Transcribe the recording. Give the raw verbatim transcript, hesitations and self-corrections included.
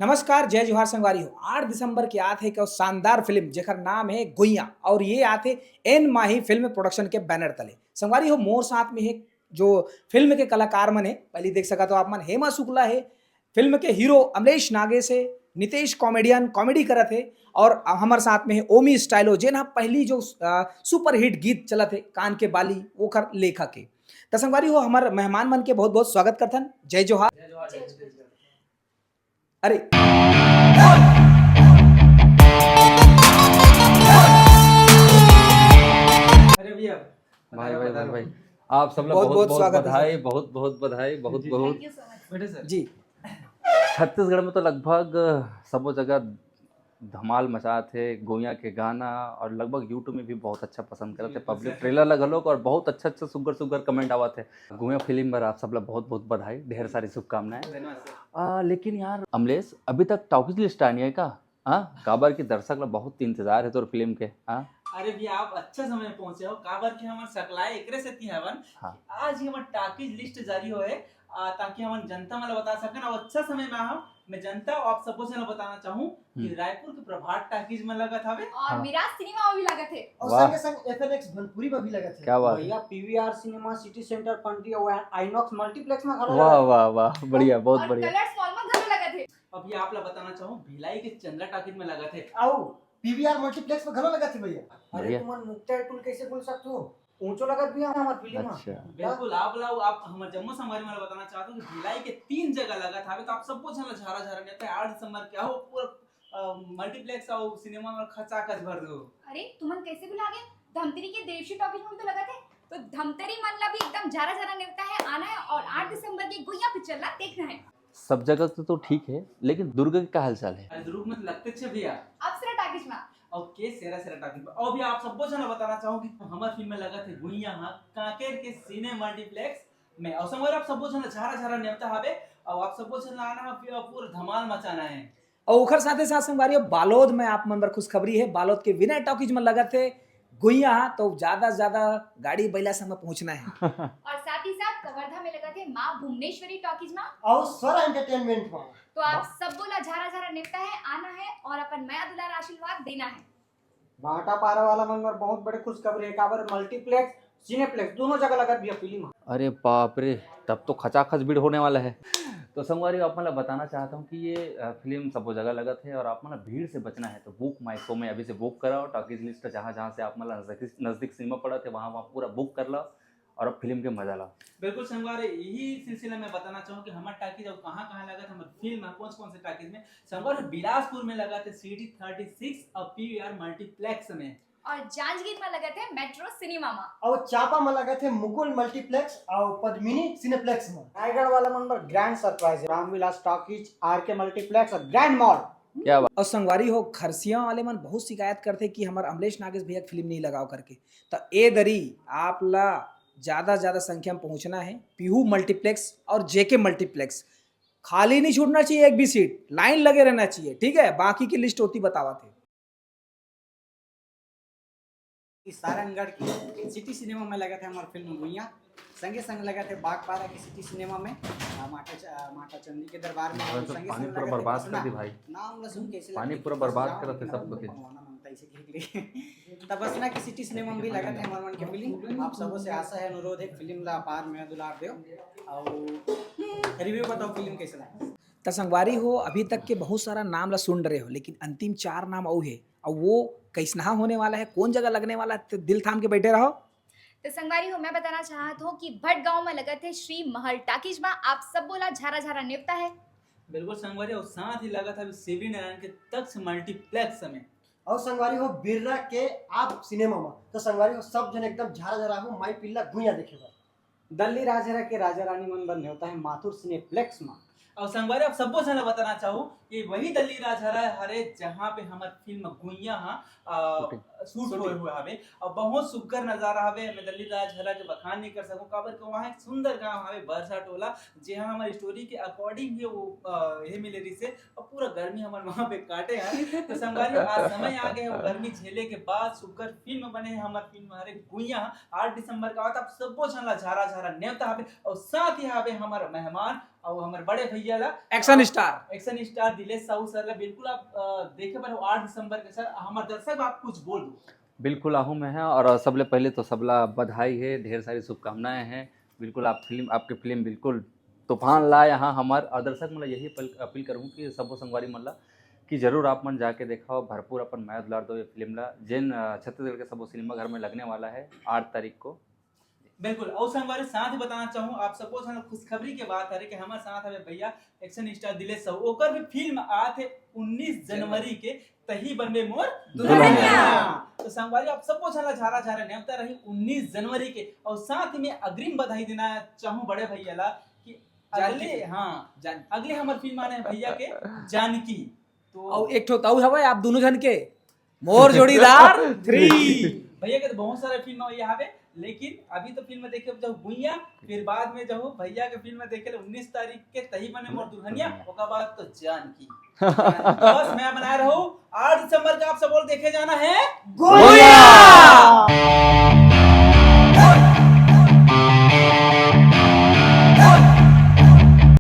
नमस्कार, जय जोहार संगवारी हो। आठ दिसंबर के आत हे एक शानदार फिल्म जेकर नाम हे गुइया और ये आत हे एन माही फिल्म प्रोडक्शन के बैनर तले। संगवारी हो, मोर साथ में हे जो फिल्म के कलाकार मन हे, पहली देख सकत हो आप मन, हेमा शुक्ला हे, फिल्म के हीरो अमलेश नागेश हे, नितेश कॉमेडियन कॉमेडी करत हे और हमर साथ में हे ओमी स्टाइलो, जेन ह पहली जो अ, सुपरहिट गीत चलत हे कान के बाली, ओकर लेखक हे। त संगवारी हो, हमर मेहमान मन के बहुत बहुत स्वागत करथन। जय जोहार। अरे भैया, भाई भाई भाई भाई, आप सब लोग बहुत बहुत बहुत बहुत स्वागत है बधाई, सर। बहुत बहुत बधाई, बहुत जी, बहुत। Thank you so much। बैठे सर। जी। छत्तीसगढ़ में तो लगभग सबो जगह धमाल मचात हे गुइया के गाना और लगभग YouTube में भी बहुत अच्छा पसंद करत हे जी, पब्लिक। Trailer ला घलोक और बहुत अच्छा अच्छा सुग्घर सुग्घर कमेंट आवत हे। गुइया फिल्म बर आप सब ला बहुत बहुत बधाई, ढेर सारी शुभकामनाएं। धन्यवाद सर। आ, लेकिन यार अमलेश, अभी तक टॉकीज लिस्ट आनी है का? हाँ, काबर कि दर्शक ला बहुत इंतजार है तोर फिल्म के। हाँ। अरे भैया, आप अच्छा समय पहुंचे हो, काबर कि हमर सकलाए एकरे सेती हवन हाँ। कि आज ही हमर टॉकीज लिस्ट जारी होए, आ, ताकि हमन जनता मन ला बता सकन। और अच्छा समय में हम, मैं जनता और आप सबो से बताना चाहूँ कि हम्म। रायपुर के प्रभात टॉकीज में लगत हवे। और हाँ। मिराज सिनेमा में भी लगत हे। और वाह। संगे संग एफ एल एक्स भनपुरी में भी लगत हे। क्या बात है। भैया, P V R cinema, city centre पंडी और आइनॉक्स मल्टीप्लेक्स में घलो वाह, लगत हे। वाह, वाह, बढ़िया, बहुत और बढ़िया। कलर्स मॉल में घलो लगत हे। अभी आप ला बताना चाहूँ, भिलाई के चंद्रा टॉकीज में लगत हे। आओ, पी वी आर मल्टीप्लेक्स में घलो लगत हे भैया। अरे भैया। तुमन मुक्ता टूल कैसे भूल सकते हो? ऊंचो लगत भी है हमार फिल्म में। अच्छा। बिल्कुल, आप ला, आप हमर जम्मो संगवारी मन ला बताना चाहत हो कि भिलाई के तीन जगह लगत हवे, तो आप सबो झन ला झारा झारा नेवता हे, आठ दिसंबर के आओ, पूरा, अ, मल्टीप्लेक्स आओ, सिनेमा में खचाखच भर दो। अरे, तुमन कैसे भुला गए? धमतरी के देवशी टॉकीज में तो लगत हे, तो धमतरी मन ला भी एकदम झारा झारा नेवता हे, आना है और आठ दिसंबर के गुइया पिक्चर ला देखना है। सब जगह तो, तो ठीक है, लेकिन दुर्ग के का हालचाल है? अरे, दुर्ग में तो लगते छे भैया। अप्सरा टॉकीज में। ओके, सेरा सेरा टॉकीज में। और भी आप सबको जना बताना चाहूँ कि हमार फिल्म में लगत हे गुइया हाँ कांकेर के सिने मल्टीप्लेक्स में। और संगवारी आप सबको जना झारा झारा नेवता हवे और आप सबको जना आना है, फिर पूरा धमाल मचाना है। और ओखर साथे साथ संगवारी हो, बालोद में आप मन बर खुशखबरी है, बालोद के विनय टॉकीज में लगत हे गुइया हाँ, तो ज्यादा से ज्यादा गाड़ी बैला संग में पहुंचना है। और साथ ही साथ कवर्धा में लगत हे माँ भुवनेश्वरी टॉकीज में। और स्वर एंटरटेनमेंट में। तो आप सबो ला झारा झारा नेवता है, आना है और अपन मया दुलार आशीर्वाद देना है। भाटापारा वाला मन बर बहुत बड़े खुशखबरी है, काबर मल्टीप्लेक्स, सिनेप्लेक्स दोनों जगह लगत भैया फिल्म। अरे बाप रे, तब तो खचाखच भीड़ होने वाला है। तो संगवारी, आप मन ला बताना चाहता हूँ कि ये, अ, फिल्म सबो जगह लगत है और आप मन ला भीड़ से बचना है तो बुक माई शो में अभी से बुक कराओ, टॉकीज लिस्ट जहाँ जहाँ से आप मन ला नजदीक, नजदीक सिनेमा पड़त है वहाँ वहाँ पूरा बुक कर लो और अब फिल्म के मजा लो। बिल्कुल संगवारी, यही सिलसिला में बताना चाहूँ कि हमार टॉकीज अब कहाँ कहाँ लगत है, हमार फिल्म है कौन कौन से टॉकीज में। संगवारी, बिलासपुर में लगत है सिटी थर्टी सिक्स और पी वी आर मल्टीप्लेक्स में। और जांजगीर में लगत है मेट्रो सिनेमा में। और चांपा में लगत है मुकुल मल्टीप्लेक्स और पद्मिनी सिनेप्लेक्स में। रायगढ़ वाला मन बर ग्रैंड सरप्राइज है, रामविलास टॉकीज, आर के मल्टीप्लेक्स और ग्रैंड मॉल। क्या बात। और संगवारी हो, खरसिया वाले मन बहुत शिकायत करते कि हमार अमलेश नागेश भैया के फिल्म नहीं लगाओ करके। तो ए दरी आप ला ज्यादा से ज्यादा संख्या में पहुंचना है। पीहू मल्टीप्लेक्स और जे के मल्टीप्लेक्स, खाली नहीं छूटना चाहिए एक भी सीट, लाइन लगे रहना चाहिए, ठीक है? बाकी की लिस्ट होती बतावत है। सारंगढ़ के सिटी सिनेमा में लगत है हमार फिल्म गुइया, संगे संग लगत है बागपारा के सिटी सिनेमा में, आ, माता च-, आ, माता चंडी के दरबार में, और संगे पानी संग पूरा लगत है बर्बाद कर कृष्णा। दी भाई। नाम ला सुन के ऐसे पानी लगत है पूरा कि बर्बाद कृष्णा करत है मतलब सबको। मंगवाना मंगता ऐसे देख ले। तब बसना के सिटी सिनेमा में भी लगत है हमार मन के फिल्म। आप सबों से आशा है, अनुरोध है, फिल्म ला अपार में दुलार देव और रिव्यू बताओ फिल्म कैसे लगा। त संगवारी हो, अभी तक के बहुत सारा नाम ला सुन रहे हो, लेकिन अंतिम चार नाम अउ है, और वो कैसनहा होने वाला है, कौन जगह लगने वाला है, तो दिल थाम के बैठे रहो। तो संगवारी हो, मैं बताना चाहत हूँ कि भटगांव में लगत है श्री महल टॉकीज में, आप सबो ला झारा झारा नेवता है। बिल्कुल संगवारी, और साथ ही लगत है शिवरी नारायण के तक्ष मल्टीप्लेक्स में। और संगवारी हो, बिर्रा के आप सिनेमा में, तो संगवारी हो, सब जन एकदम झारा झारा हो, माई पिल्ला गुइया देखे बर। दल्ली राजहरा के राजा रानी मन बर नेवता है माथुर सिनेप्लेक्स में। और संगवारी, आप सबो झन ला बताना चाहूँ कि वही दल्ली राजहरा हरे, जहाँ पे हमार फिल्म गुइया हा, आ, शूटिंग। Shoot shooting. होए हुए हवे। और बहुत सुग्घर नजारा हवे। मैं दल्ली राजहरा के बखान नहीं कर सकूँ, काबर के वहाँ एक सुंदर गांव हवे, बरसा टोला, जहाँ हमारी स्टोरी के अकॉर्डिंग ही वो, आ, ये मिले रही से। अब पूरा गर्मी हमन वहाँ पे काटे हैं। तो संगवारी, आज समय आ गए, वो गर्मी झेले के बाद सुग्घर फिल्म बने हैं, हमार फिल्म हरे गुइया, आठ दिसंबर का आवत। आप सबो झन ला झारा झारा नेवता हवे और साथ ही हवे हमार मेहमान और हमारे बड़े भैया ला action star action star Dilesh Sahu sir ला बिल्कुल आप अ, देखे बर हो आठ दिसंबर के। सर, हमारे दर्शक आप कुछ बोल दो। बिल्कुल आहू में है। और सबले पहले तो सबला बधाई है, ढेर सारी शुभकामनाएं हैं। बिल्कुल आप फिल्म, आपके फिल्म बिल्कुल तूफान ला यहाँ हमार। और दर्शक मन ला यही अपील, अपील करूँ कि सबो संगवारी मन ला कि जरूर आप मन जाके देखो, भरपूर अपन मया दुलार दो ये फिल्म ला, जेन अ, छत्तीसगढ़ के सबो सिनेमा घर में लगने वाला है आठ तारीख को। बिल्कुल। और संगवारी साथ ही बताना चाहूँ आप सबको झन खुशखबरी के बात हरे कि हमारे साथ हवे भैया एक्शन स्टार दिलेश साहू, ओकर भी फिल्म आत है उन्नीस जनवरी के, तही बनबे मोर दुल्हनिया। दुल्हनिया। तो संगवारी आप सबको झन ला झारा झारा नेवता रही उन्नीस जनवरी के। और साथ ही में अग्रिम बधाई देना चाहूँ बड़े भैया ला कि जानकी। अगले, हाँ, जान अगले हमारे फिल्म आने हैं भैया के जानकी। तो और एक ठो ताऊ हवे आप दोनों झन के मोर जोड़ीदार थ्री। भैया के तो बहुत सारे फिल्म है यहाँ पे, लेकिन अभी तो फिल्म देखे जाओ गुइया, फिर बाद में जाओ भैया के फिल्म देखे ले उन्नीस तारीख के तही बने मोर दुल्हनिया, ओकर बाद तो जानकी। बस मैं बनाए रहूं, आठ दिसंबर का आप सब बोल देखे जाना है। गोया।